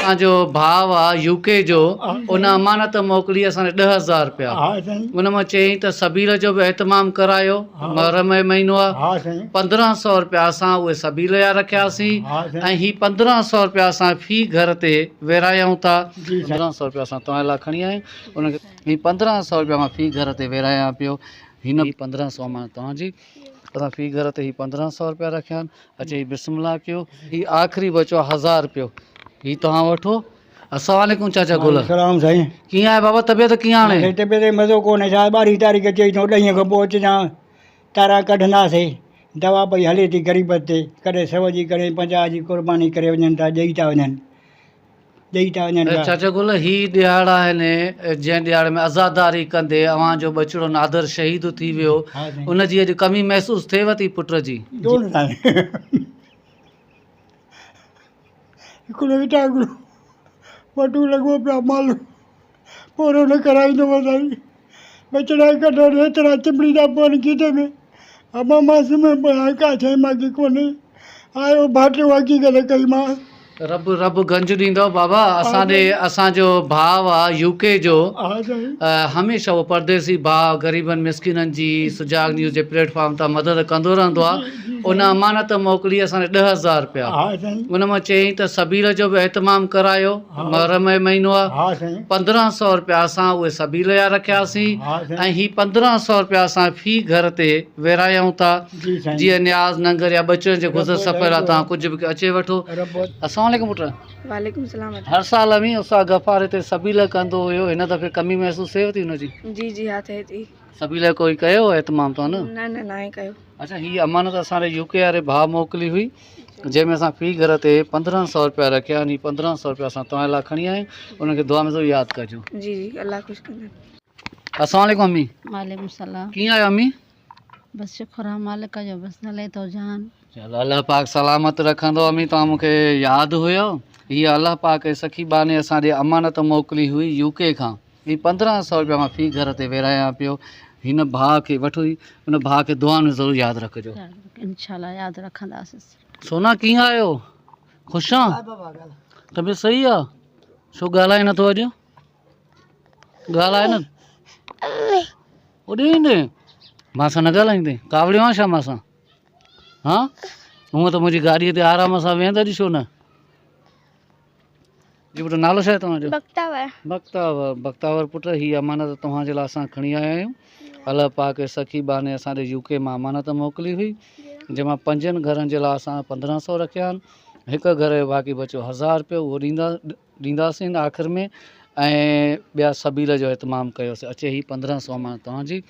اسان جو ڀاء آ يو ڪي جو ان امانت موڪلي اسان ڏي 10000 رپيا ان مان چيائين ته سبيل جو به اهتمام ڪرايو محرم جو مهينو آ 1500 رپيا اسان اهي سبيل جا رکياسين ۽ هي 1500 رپيا اسان في گهر تي ورهايون ٿا 1500 رپيا اسان توهان لاء کڻي آيا آهيون ان کي هي 1500 رپيا مان في گهر تي ورهايان پيو هن 1500 مان توهان جي اسان في گهر تي هي 1500 رپيا رکيا آهن اچي هي بسم الله ڪيو هي آخري بچو آ هزار رپيو هي توهان وٺو. السلام عليڪم چاچا گل. سلام سائين. ڪيئن آهي بابا طبيعت ڪيئن هاڻي. سائين طبيعت کي مزو ڪونهي ڇا ٻارهين تاريخ چئي اٿئون ڏهين کان پوء اچجان تارا ڪڍنداسي دوا پئي هلي ٿي غريبت تي ڪڏهن سو جي ڪڏهن پنجاهه جي قرباني ڪري وڃن ٿا ڏئي ٿا وڃن. ڏئي ٿا وڃن پيا. چاچا گل هي ڏهاڙا آهن جنهن ڏهاڙي ۾ عزاداري ڪندي اوهان جو ٻچڙو نادر شهيد ٿي ويو ان جي اڄ ڪمي محسوس ٿئيو ٿي پٽ جي. ڪونه سائين هڪڙو اٽاگڙو وٽو لڳو پيو آ مال پورو نه ڪرائيندو هو سائين ٻچڙا ڪڍڻ ايترا چنبڙي ٿا پون کيتي ۾ ابا مان سمهي پيو آهيان ڪا شيء مان کي ڪونهي آيو ڀاٽيو حقيقت ڪئي مان. رب رب گنج ڏيندو بابا اسان ڏي اسان جو ڀاء آ يو ڪي جو هميشه اهو پرديسي ڀاء غريبن مسڪينن جي سجاڳ نيوز جي پليٽ فارم تان مدد ڪندو رهندو آ ان امانت موڪلي اسان ڏي 10000 رپيا ان مان چيائين ته سبيل جو به اهتمام ڪرايو محرم جو مهينو آ 1500 رپيا اسان اهي سبيل جا رکياسين ۽ هي 1500 رپيا اسان في گهر تي ورهايون ٿا جيئن نياز ننگر يا ٻچڙن جي گذر سفر لاء توهان ڪجهه به اچي وٺو. السلام عليڪم پٽ. وعليڪم السلام. هر سال اوهين استاد غفار هتي سبيل ڪندو هيو هن دفعي ڪمي محسوس ٿئيو ٿي هن جي؟ جي جي ها ٿئي ٿي. سبيل جو ڪوئي ڪيو اهتمام توهان نه؟ نه نه ناهي ڪيو. اڇا هي امانت اسان ڏي يو ڪي واري ڀاء موڪلي هئي جنهن ۾ اسان في گهر تي 1500 رپيا رکيا آهن هي 1500 رپيا اسان توهان لاء کڻي آيا آهيون انهن کي دعا ۾ ضرور ياد ڪجو. جي جي الله خوش ڪندن. السلام عليڪم امي. وعليڪم السلام. ڪيئن آهيو امي؟ بس شڪر آ مالڪ جو بس هلي ٿو جان. چلو الله پاڪ سلامت رکندو امي توهان مون کي ياد هيو هي الله پاڪ سخي ٻانهي اسان ڏي امانت موڪلي هئي يو ڪي کان هي 1500 روپيا مان في گهر تي ورهايان پيو هن ڀاء کي وٺو هي ان ڀاء کي دعا ۾ ضرور ياد رکجو. انشاء الله ياد رکنداسين. سونا ڪيئن آهيو خوش آن طبيعت صحيح آ ڇو ڳالهائين نٿو اڄ ڳالهائي نه اوڏي ايندين مان سان نه ڳالهائيندين ڪاوڙيو آهين ڇا مان سان ها هونء ته منهنجي گاڏيء تي آرام سان ويهندين اڄ ڇو نه جي پٽ نالو ڇا آهي توهان جو؟ بختاور. بختاور بختاور پٽ هي امانت توهان جي لاء اسان کڻي آيا آهيون الله پاڪ سخي ٻانهي اسان ڏي يو ڪي مان امانت موڪلي هئي جنهن مان پنجن گهرن جي لاء اسان 1500 رکيا آهن هڪ گهر جو باقي بچيو 1000 رپيو اهو ڏيندا ڏينداسين آخر ۾ ۽ ٻيا سبيل جو اهتمام ڪيوسين اچي هي 1500 امانت توهان جي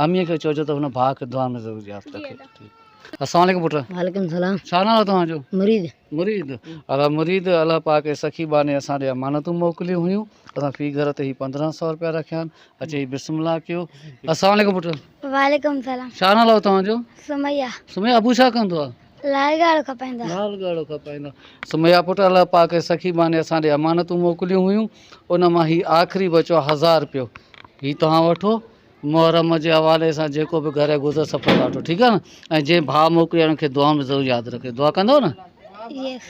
اميء کي چئجو ته هن ڀاء کي دعا ۾ ضرور ياد رکي السلام عليڪم پٽ. وعليڪم السلام. ڇا نالو توهان جو؟ مريد. مريد ادا مريد الله پاڪ جي سخي ٻانهي اسان ڏي امانتون موڪليون هيون اسان في گهر تي هي 1500 رپيا رکيا آهن اچي هي بسم الله ڪيو السلام عليڪم پٽ. وعليڪم السلام. ڇا نالو توهان جو؟ سميه. سميه ابو ڇا ڪندو آ؟ لال ڳاڙهو کپائيندا. لال ڳاڙهو کپائيندا. سميه پٽ الله پاڪ جي سخي ٻانهي اسان ڏي امانتون موڪليون هيون ان مان هي آخري بچو آ 1000 رپيو هي توهان وٺو محرم جي حوالي سان جيڪو به گهر گذر سفر ڏاڍو ٺيڪ آ نه ۽ جنهن ڀاء موڪليو ان کي دعا ۾ ضرور ياد رکجو دعا ڪندو نه. يس.